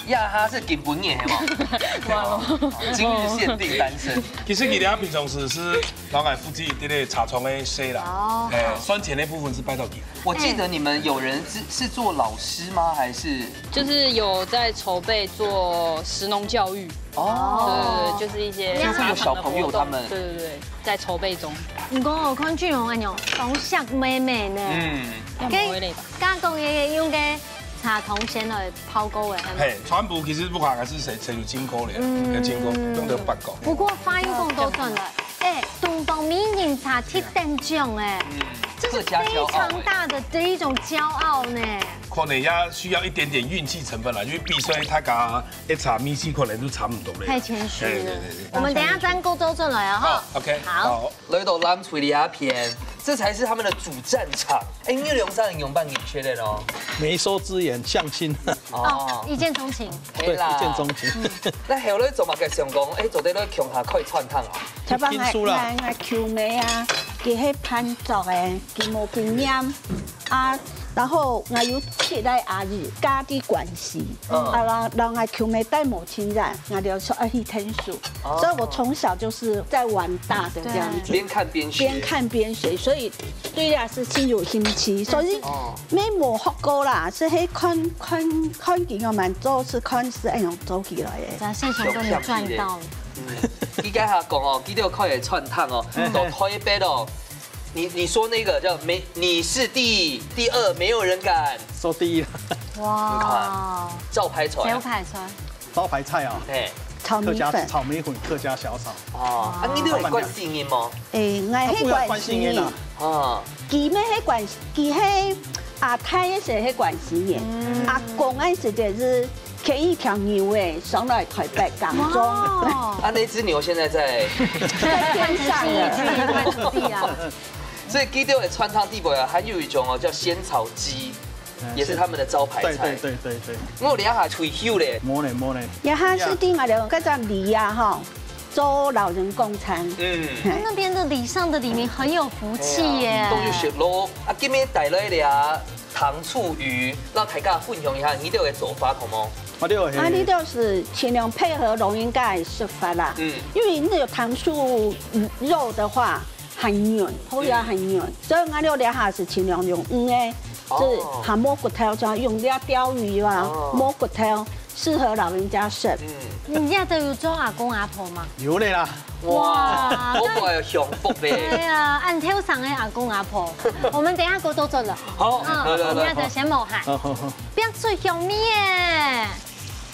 呀哈係今晡日係無？哇咯，今日限定單身。其實佢等平常時係老闆負責一個茶廠个事啦哦，誒，算錢个部分係拜託佢。我記得你們有人是是做老師嗎？還是就是有在籌備做食農教育，哦，对对对，就是一些就會有小朋友他們对对对，在筹备中。毋過我看俊榮恁樣，當惜妹妹呢。嗯，要抹一類吧。加講个用个茶糖先來泡過个，係無？嘿，全部其實屋下還係誰誰有經過咧，嗯有經過，用到八角。不過話又講倒轉來，哎，東方美人茶得等獎哎，這是非常大的的一種驕傲呢。可能也需要一點點運氣成分啦，因為比賽大家一茶米氣可能都差不多咧。太謙虛了對對對對。我們等一下再過倒轉來啊哈好。，OK，好。好。來到藍隊這片，這才是他們的主戰場。哎，你兩儕用半日切的咯。媒妁之言，相親。哦，一見鍾情。對，一見鍾情。那後來做麼个想講，哎，做得來共下開餐廳啊？頭擺𠊎𠊎𠊎舅姆啊，佢係汴桌个，佢無經驗啊，然後𠊎有七个阿姨，家己關係，啊，然後𠊎舅姆帶無親人，𠊎就說愛去𢯭手，所以我從小就是在玩大的這樣子。邊看邊學。邊看邊學，所以對這事情有興趣，所以沒無學過啦，是去看看看佢樣般做，是看是恁樣做起來的。咱現場都能賺到。嗯，你剛才講哦，佢兜開个餐廳哦，到台北哦，你你說那個叫沒，你是第第二，沒有人敢。說第一了。哇，招牌菜。招牌菜。招牌菜啊，哎，炒米粉。炒米粉，客家小炒。哦，啊，你都有關心你嗎？哎，𠊎係關心你。啊，佢乜係關，佢係阿太个時係關心你，阿公个時節係牽一條牛仔上來台北耕種。哇，啊，那隻牛現在在。在天上了。一塊土地啊。所以佢兜个餐廳底背啊，還有一種哦叫仙草雞，也是他們的招牌菜。對對對對對。我兩下退休咧。無咧無咧。然後係對𠊎兜該隻里啊吼，做老人共餐。嗯，那邊的里上的里民很有福氣耶。都有食咯。啊，今日帶來了糖醋魚，讓大家分享一下你兜个做法好無？我這个啊，你就是盡量配合老人家的食法啦。嗯因為你有糖醋肉的話，很軟，口感很軟，所以𠊎兜這下是盡量用魚个，哦就是還無骨頭，就用這鯛魚啊哦，無骨頭，適合老人家食。嗯，你這都有做阿公阿婆嗎？有咧啦。哇，我有幸福對咧。啊，恁後生个阿公阿婆，我們等一下過多做了。好，嗯，來來來，你這先無閒。好好好。不要最香味耶，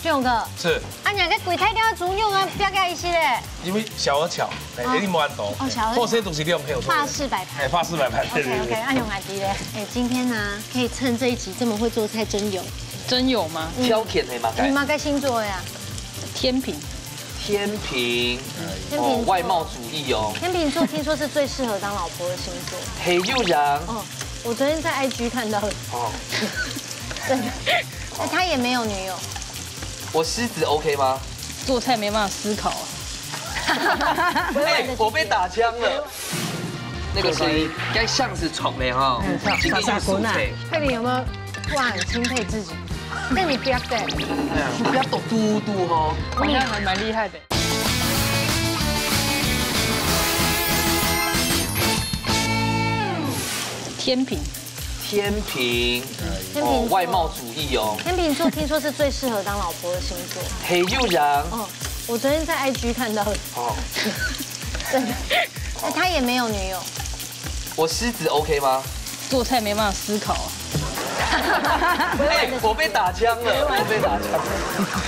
俊勇哥。是，啊，你个鬼太掉豬肉啊，不要蓋一些嘞。因為小而巧，哎，啊你無按到，哦小而巧好勢都係兩票，法式擺盤。哎，法式擺盤，對對 OK OK，對。按用来滴嘞。哎，今天呢，可以趁这一集这么会做菜，真有。真有嗎？挑选的嘛，你们该星座呀？天平，天平，天秤座哦，外貌主义哦。天秤座听说是最适合当老婆的星座。黑又阳，哦，我昨天在 I G 看到的。哦，真的。哎，他也没有女友。我狮子 OK 吗？做菜没办法思考啊。哎，我被打枪了。那个声音该像是虫嘞哈，今天又是谁？佩玲有没有突然钦佩自己？被你逼的。哎呀，不要抖嘟嘟哦。好像还蛮厉害的。天平，天平，天秤座哦，外貌主义哦。天秤座听说是最适合当老婆的星座。黑又阳，哦，我昨天在 I G 看到的。哦，真的。哎，他也没有女友。我狮子 OK 吗？做菜没办法思考啊。哎，我被打枪了，我被打枪了。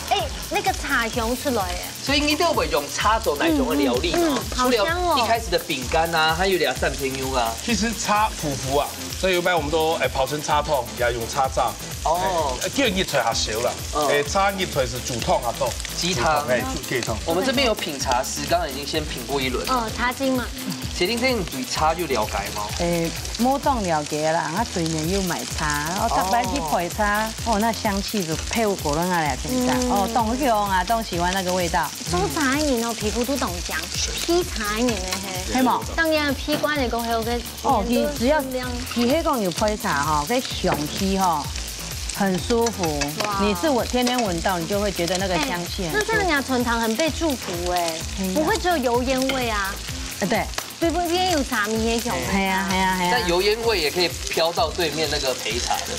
哎，那个茶香出来耶。所以你都会用茶做哪种的料理呢？嗯嗯除了好香哦一开始的饼干啊，还有两三片牛啊。其實茶苦苦啊，所以有擺我們都哎泡成茶湯，也用茶渣。哦哎，叫熱菜較少啦。嗯哎，茶熱菜係煮湯較多。雞湯哎，煮雞湯。我们这边有品茶师，刚刚已经先品过一轮了。哦，茶金嘛。铁定这你对茶有了解吗？诶，無當了解啦，我對面有賣茶，我逐擺去配茶，哦，那香氣就飄過來啊，真的，哦，當香啊，當喜歡那個味道。做茶的人哦，皮膚都當靚，批茶的人呢嘿。係無？當然批官的講，還有個哦，佢只要盡量佢係講有配茶吼，該香氣吼，很舒服。哇你是我天天聞到，你就會覺得那個香氣很舒服。那這樣你的唇糖很被祝福哎，哎呀不會只有油煙味啊，呃，對，對不對？因為有茶米的香味。係啊係啊係啊。但油烟味也可以飘到对面那个陪茶的。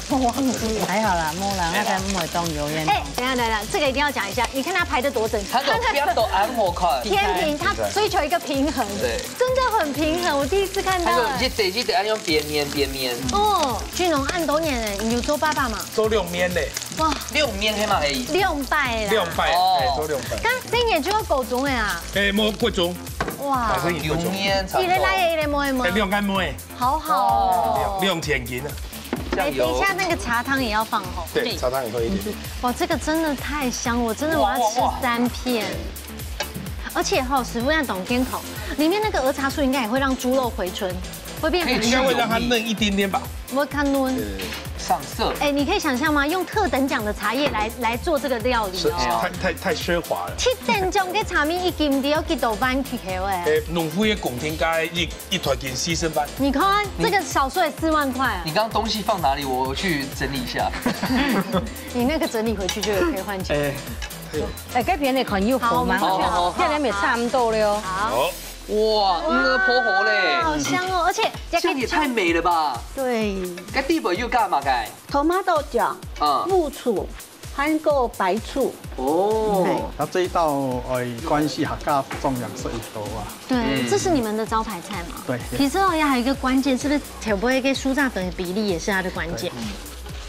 還好啦，無啦，那才毋會當油煙。哎，等一下等一下，這個一定要講一下，你看他排得多整齊。他都飘到暗火看。天平他追求一個平衡，對真的很平衡，我第一次看到哎。他说一直一直要用边面边面，哦，俊榮恁多年哎，你有做爸爸嗎？做兩面呢，哇，六面黑嘛黑。兩擺啦。兩擺，哦哎，做兩擺。剛三年就要高中哎啊，哎，無國中，哇哎，，所以六面差不多。一人來一個妹妹哎，，兩個妹，好好哦。兩千斤啊。哎，醬油等一下那個茶湯也要放吼。對，茶湯也喝一點點。哇，這個真的太香，我真的我要吃三片。而且哈，師傅，這樣當健康，裡面那個兒茶素應該也會讓豬肉回春，會變很軟。應該會讓它嫩一點點吧。會較嫩。上色。哎，你可以想象嗎？用特等獎的茶叶來來做這個料理是哦。太太太奢华了。特等獎个茶米一斤都要幾多萬起頭哎。誒，農會个工錢加一一台斤四十萬。你看這個少說也四萬塊啊你！剛剛東西放哪裡？我去整理一下。你那個整理回去就有可以換錢。哎，哎，該片的看有火嗎？好我們過去好好好這兩片差不多了哦。好，好，哇，嗯，婆婆嘞，好香哦！而且這樣也太美了吧！對，該底背又幹嘛該？ tomato醬、啊，烏醋，還有白醋。哦，那這一道呃關係客家粽樣式一道啊。對，這是你們的招牌菜嘛？對。其實哦，還有一個關鍵，是不是調味跟酥炸粉的比例也是它的關鍵？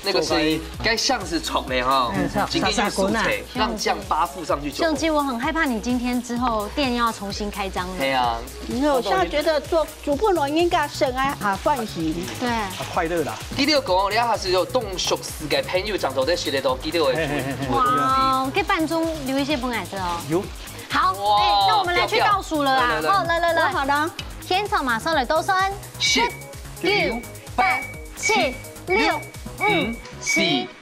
那個是該像是炒的哈，今天用素菜讓醬巴附上去就好秀。琪，我很害怕你今天之後店要重新開張了。哎呀，你看，我現在覺得做煮不落應該生啊，啊，歡喜。對，啊，快樂啦。第六講，你還是有當熟識个朋友，常常在食得到，記得會煮。哇，這半盅留一些分𠊎食哦。有。好，哇哎，那我們來去倒數了啊！來來來好，來來來，好的。現場馬上來倒算，十、九、八、七、六、五、四、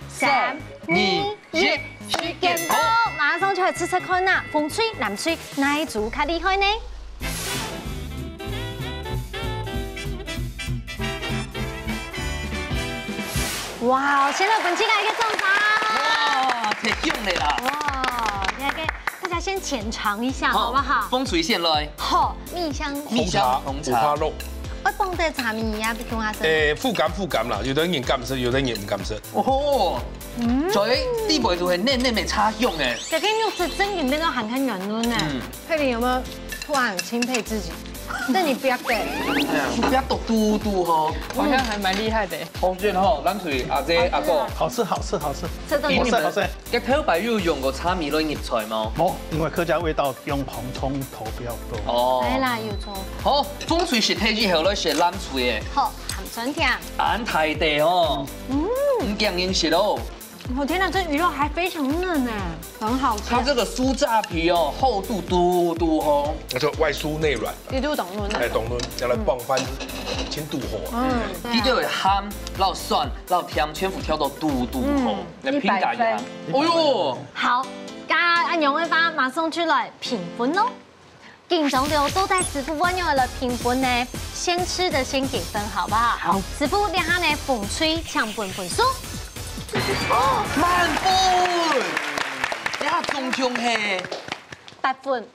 三、二、一，時間到，馬上就來試試看啦！紅隊、藍隊，哪一組較厲害呢？哇，先來分這個一個掌聲！哇，太香了啦！哇，你看，大家先淺嘗一下，好不好？紅隊先來，好，蜜香，蜜香紅茶五花肉，會放在茶米呀，比如說，誒，口感口感啦，有的人敢食，有的人毋敢食。哦，所以底背就係嫩嫩个茶香誒。這個肉質真正變到還較軟嫩呢。嗯，佩玲有沒有突然很欽佩自己？這你不要給，不要剁嘟嘟吼，好像還蠻厲害的。紅隊吼，藍隊阿姐阿哥，好吃好吃好吃。這都你們好吃好吃。該頭擺有用過茶米來入菜嗎？無，因為客家味道用紅蔥頭比較多。哦，來啦，有錯。好，紅隊食忒以後來食藍隊誒，好，鹹酸甜。恁大塊哦，嗯，驚人食哦。我天哪，這魚肉還非常嫩呢，很好吃。它這個酥炸皮哦，厚度嘟嘟吼，那就外酥內軟，一度懂luôn哎，懂了，要來傍飯，先堵火啊。嗯，對啊佢就會鹹、摎酸、摎甜，全部調到嘟嘟吼，來評價一下。哦喲，好，該恁樣个話，馬上就來評分咯。緊張到到底師傅會仰般來評分呢？先吃的先給分好不好？好，師傅，這下呢，紅隊請分分數。滿分，這下總共係八分，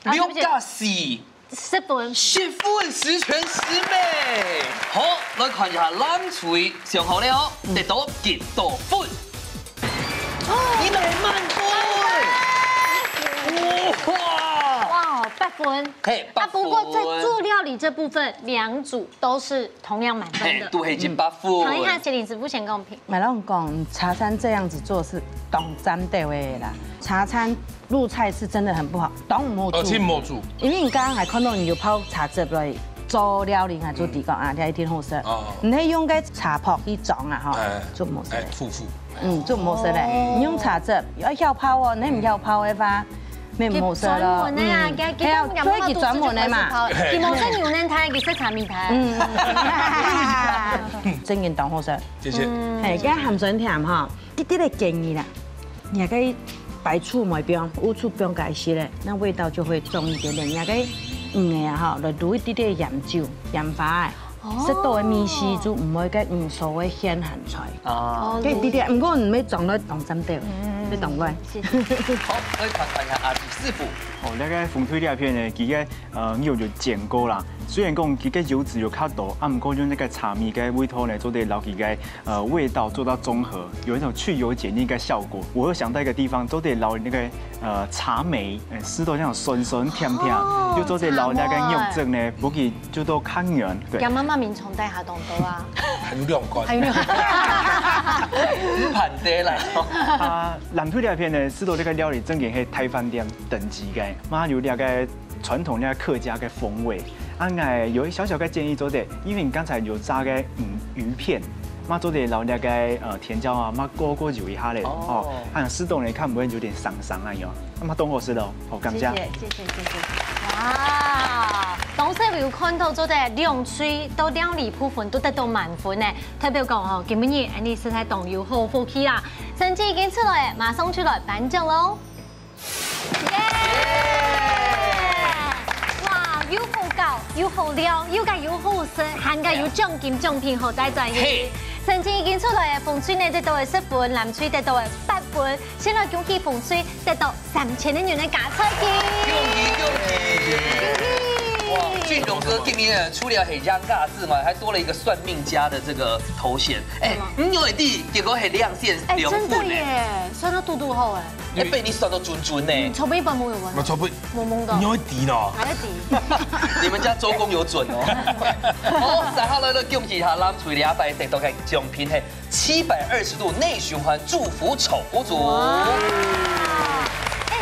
啊，對不起，六加四，十分。十分十全十美。好，來看一下藍隊上好了，得到幾多分？你們滿分！哇！哇，八分。嘿，啊，八分。不過在做料理這部分，兩組都是同樣滿分的，。嘿，都係一百分。唐一涵，請你直播前公平。馬龍講，茶餐這樣子做是當讚的喂啦。茶餐入菜是真的很不好，當無哦，真無煮。因為你剛剛還看到你有泡茶汁來做料理，還做底稿啊，這一定好食。哦你係用該茶泡去裝啊，哈哎，做無食的哎，。夫婦。嗯，做無食的。你用茶汁，要曉泡哦，你毋曉泡的話，沒無食咯。專門的啊，佢係啊，所以佢專門的嘛。佢無食牛奶湯，佢食茶米湯。嗯，真正當好食。謝謝。嘿，該鹹酸甜哈，一滴的建議啦，你還可以白醋無放，烏醋放該些嘞，那味道就會重一點點。你還可以，嗯，哎呀哈，來滷一滴滴鹽酒、鹽花哎，食到的味緒就毋會該嗯所謂鹹鹹菜。啊，該一滴滴，毋過你要裝到當針對，要懂無？好，來看看一下阿吉師傅。哦，那個紅隊這片呢，佢个呃肉有煎過啦。雖然講佢个油脂有較多，啊，毋過用那個茶米个味道呢，做得摎佢个呃味道做到中和，有一種去油解膩个效果。我又想到一個地方，做得摎那個呃茶梅，呃，食到那種酸酸甜甜，哦又做得摎那個肉汁呢，補佢做到較軟。對佢。媽媽眠床底下當多啊，還有兩罐。還有毋盼得啦。啊，藍隊這片呢，食到這個料理正經係大飯店等級个，嘛有這個傳統个客家个風味。啊，𠊎有一小小个建議做得，因為你剛才有炸个魚魚片，嘛做得摎這個呃甜椒啊，嘛過過油一下咧，哦，恁樣食到呢，較毋會有點生生啊，有，那麼當好食咯，好，感謝。謝謝謝謝謝謝。哇，當時有看到做得兩隊到料理部分都得到滿分呢，代表講吼，今晡日恁樣實在當有好福氣啦！成績已經出來，馬上就來頒獎咯。 耶！哇，又好搞，又好料，又个又好食，還个有獎金獎品好帶轉去。嘿，成績已經出來，紅隊呢得到个十分，藍隊得到个八分，先來恭喜紅隊得到三千个銀个加菜金。恭喜恭喜！恭喜！哇，俊榮哥今年除了很冤家之外，還多了一個算命家的這個頭銜。哎，你有弟，結果很亮線，哎，兩分呢。真的耶，算到嘟嘟好哎。 哎，被你算到準準呢。嗯，抽杯一本没有吗？我抽杯，懵懵的。你會知咯？還在知。你們家周公有準哦。哦，接下來呢，恭喜哈，藍隊這擺得到个獎品係七百二十度內循環祝福炒鍋組。哇！哎，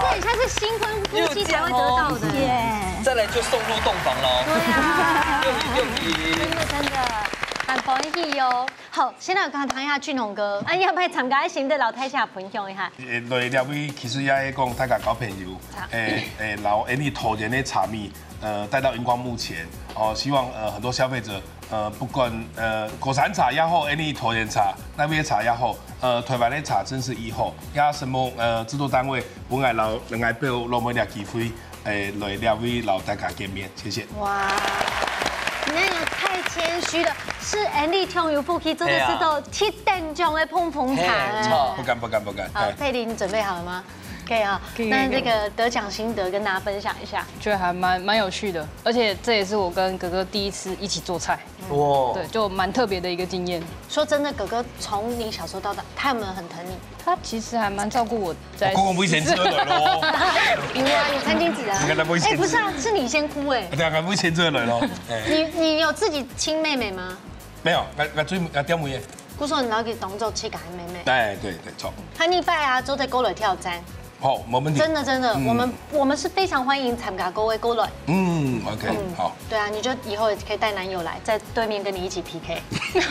這很像是新婚夫妻才會得到的。又這樣哦。耶！再來就送入洞房了。對啊。恭喜恭喜！真的真的，很歡喜哦。 好，先來看，聽一下俊宏哥，啊，要不要參加个心得摎大家分享一下？呃，來這位其實也係講大家交朋友，好。誒誒，摎𠊎俚桃園个茶米，呃，帶到螢光幕前，哦，希望呃很多消費者，呃，不管呃果山茶也好，𠊎俚桃園茶，哪位个茶也好，呃，台灣个茶真是以後，也承蒙呃製作單位分𠊎摎另外一半落尾這機會，誒，來這位摎大家見面，謝謝。哇，你看也太謙虛了，是𠊎俚當有福氣做得食到七等獎个膨風茶哎。嘿，著。不敢不敢不敢。好，哎。佩玲，你準備好了嗎？可以啊。可以。那這個得獎心得跟大家分享一下。覺得還蠻蠻有趣的，而且這也是我跟哥哥第一次一起做菜。哇。對，就蠻特別的一個經驗。說真的，哥哥從你小時候到大，他有沒有很疼你？他其實還蠻照顧我在。我公公不以前就來咯。有啊，你餐巾紙啊。你看他不以前哎，不是啊，是你先哭哎。對啊，他不以前就來咯。哎。你你有自己親妹妹嗎？沒有，我我最我表妹耶。故所你老給當做自家个妹妹。哎，對對，著。他那擺啊，做得過來挑戰。好，沒問題。真的真的，嗯。我們我們是非常歡迎參加各位過來。嗯，OK，嗯，好。對啊，你就以後也可以帶男友來，在對面跟你一起PK。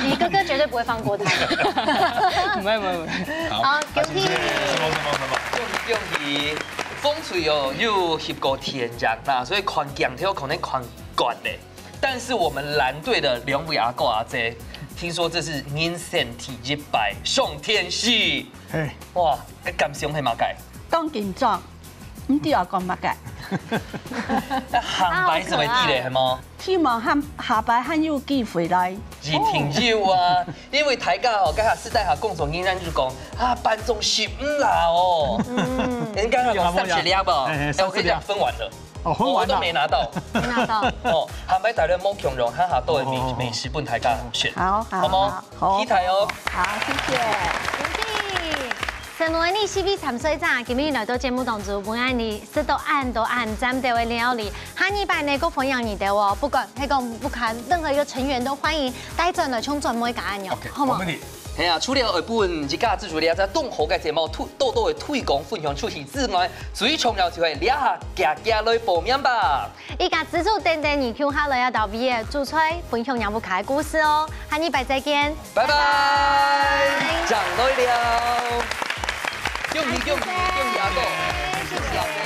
你哥哥絕對不會放過他的。沒有沒有沒有。好，好，恭喜。什麼什麼什麼？恭喜恭喜！紅隊哦，又翕過電影啦，所以看鏡頭可能看慣咧。但是我們藍隊的兩位阿哥阿姐，聽說這是人生第一擺上電視。嘿。哇，該感想係麼个？當緊張，毋知愛講麼个。該下擺做得知咧，係無？希望下下擺還有機會來。一定有啊，因為大家哦，該下私底下工作人員就講，啊，班長食毋落哦。嗯。人家講三十粒哦，哎，哎，哎，我跟你講，三十粒。分完了。哦，分完了。我都沒拿到。沒拿到。哦，下擺大家莫共樣，下下都會美，哦，哦，哦。美食分大家選。好，好，好無？好，好。期待哦。好，謝謝。恭喜！承蒙𠊎俚四位參賽者，今日來到節目當中，分𠊎俚食到恁多恁讚个料理。下二擺呢，過歡迎你兜哦。不管係講屋下任何一個成員都歡迎帶轉來，像轉妹家恁樣，OK，好無？沒問題。係啊，除了愛分一家之主這隻當好个節目推，多多个推廣分享出去之外，最重要就係這下遽遽來報名吧。 一家之主等等你共下來啊，到V A主菜分享人物卡个故事哦，下禮拜再見，拜拜，拜拜。正來尞，恭喜恭喜恭喜阿哥，恭喜阿哥。